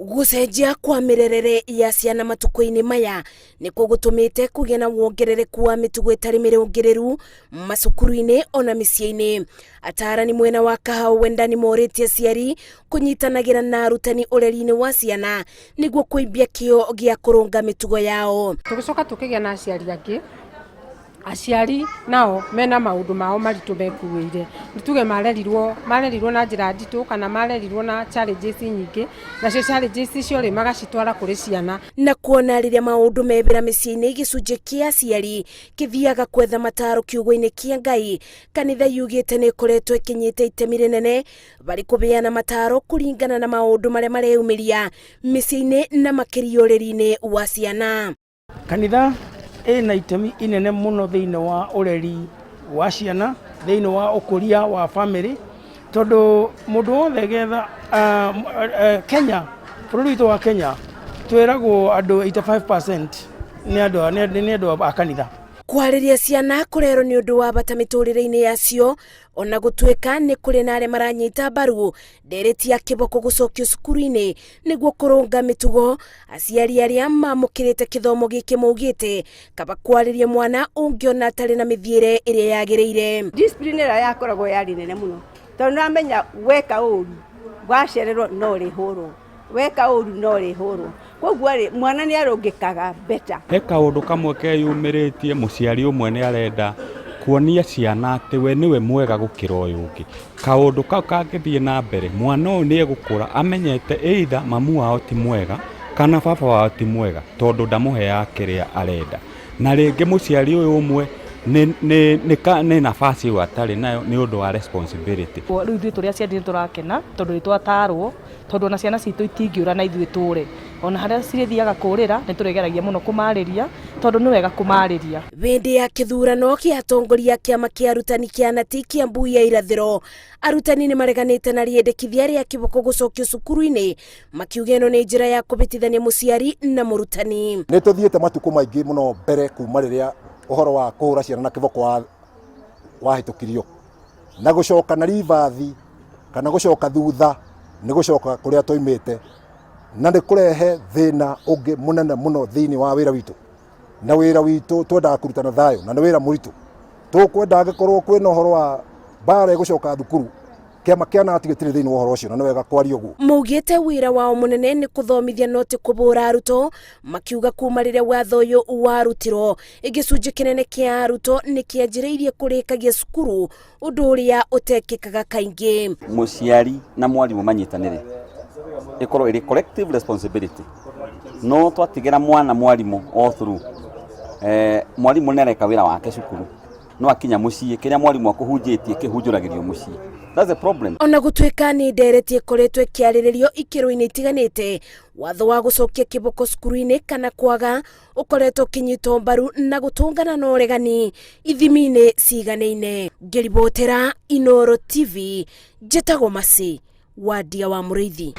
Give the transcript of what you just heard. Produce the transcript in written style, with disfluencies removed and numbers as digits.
Gũcenjia kwa mĩrerere ya ciana matukũ-inĩ maya nĩkuo gũtũmĩte kũgĩe na wongerereku wa mĩtugo ĩtarĩ mĩrũngĩrĩru macukuru-inĩ ona mĩciĩ-inĩ. Ataarani mwena wa Kahao Wendani morĩtie aciari kũnyitanagĩra na arutani ũreri-inĩ wa ciana nĩguo kũimbia kĩo gĩa kũrũnga mĩtugo yao. Tũgĩcoka tũkĩgĩa na aciari angĩ, aciari nao mena maũndũ mao maritũ mekuĩire. Nĩ tuge marerirwo na njĩra nditũ kana marerirwo na challenges nyingĩ, nacio challenges icio rĩ magacitwara kũrĩ ciana. Na kuona rĩrĩa maũndũ mebĩra mĩciĩ-inĩ, gĩcunjĩ kĩa aciari kĩthiaga kwetha mataro kiugo-inĩ kĩa Ngai. Kanitha yugĩte nĩ ĩkoretwo ĩkĩnyita itemi rĩnene barĩ kũbeana mataro kũringana na maũndũ marĩa mareyumĩria mĩciĩ-inĩ na makĩria ũreri-inĩ wa ciana. Kanitha ĩna itemi inene mũno thĩinĩ wa ũreri wa ciana, thĩinĩ wa ũkũria wa bamĩrĩ, tondũ mũndũ wothe getha Kenya, bũrũri witũ wa Kenya, twĩragwo andũ 85% nĩ andũ a kanitha. Kwarĩria ciana kũrerwo nĩ ũndũ wa bata mĩtũrĩre-inĩ yacio, ona gũtuĩka nĩ kũrĩ na arĩa maranyita mbaru ndereti ya kĩboko gũcokio cukuru-inĩ nĩguo kũrũnga mĩtugo. Aciari arĩa mamũkĩrĩte kĩthomo gĩkĩ maugĩte kaba kwarĩria mwana ũngĩona atarĩ na mĩthiĩre ĩrĩa yagĩrĩire. Discipline ĩrĩa yakoragwo yarĩ nene mũno, tondũ nĩwamenya weka ũru wacererwo no ũrĩhũrwo, weka ũru no ũrĩhũrwo, koguo rĩ mwana nĩ arũngĩkaga better. He kaũndũ kamwe keyumĩrĩtie, mũciari ũmwe nĩ arenda kuonia ciana atĩ we nĩwe mwega gũkĩra ũyũ ũngĩ. Kaũndũ kau kangĩthiĩ na mbere, mwana ũyũ nĩ egũkũra amenyete either mamu wao ti mwega kana baba wao ti mwega, tondũ ndamũheaga kĩrĩa arenda. Na rĩngĩ mũciari ũyũ ũmwe nĩ nafasi ĩyo atarĩ nayo nĩ ũndũ wa responsibility. Rĩu ithuĩ tũrĩ aciari nĩ tũrakena tondũ nĩ twatarwo, tondũ ona ciana citũ itingĩũra na ithuĩ tũre. Ona harĩa cirĩthiaga kũrĩra nĩ tũrĩgeragia mũno kũmarĩria, tondũ nĩ wega kũmarĩria. Hĩndĩ ya kĩthurano kĩa atongoria a kĩama kĩa arutani kĩa Nati Kiambu ya irathĩro, arutani nĩ mareganĩte na rĩendekithia rĩa kĩboko gũcokio cukuru-inĩ, makiuga ĩno nĩ njĩra ya kũbĩtithania mũciari na mũrutani. Nĩ tũthiĩte matukũ maingĩ mũno mbere kuma rĩrĩa ũhoro wa kũhũra ciana na kĩboko wahĩtũkirio, na gũcoka na ribathi kana gũcoka thutha nĩ gũcoka kũrĩa twaimĩte, na nĩ kũrehe thĩna ũngĩ mũnene mũno thĩinĩ wa wĩra witũ. Na wĩra witũ twendaga kũrutana thayũ, na nĩ wĩra mũritũ. Tũkwenda angĩkorwo kwĩna ũhoro wa mbara ĩgũcoka thukuru, kĩama kĩa Nati gĩtirĩ thĩinĩ wa ũhoro ũcio, na nĩ wega kwaria ũguo. Maugĩte wĩra wao mũnene nĩ kũthomithia no ti kũbũra arutwo, makiuga kuma rĩrĩa watho ũyũ warutirwo, gĩcunjĩ kĩnene kĩa arutwo nĩ kĩanjĩrĩirie kũrĩkagia cukuru, ũndũ ũrĩa ũtekĩkaga kaingĩ. Mũciari na mwarimũ manyitanĩre, ĩkorwo ĩrĩ collective responsibility. No twatigĩra mwana mwarimũ all through, mwarimũ nĩ areka wĩra wake cukuru, no akinya mũciĩ kĩrĩa mwarimũ akũhunjĩtie kĩhunjũragĩrio mũciĩ. That's the problem. Ona gũtuĩka nĩ ndereti ĩkoretwo ĩkĩarĩrĩrio ikĩro-inĩ itiganĩte, watho wa gũcokia kĩboko cukuru-inĩ kana kwaga ũkoretwo ũkĩnyitwo mbaru na gũtũngana na ũregani ithimi-inĩ ciganaine. Ngĩribotera Inooro TV, njĩtagwo Mercy Wandia wa Mũrĩithi.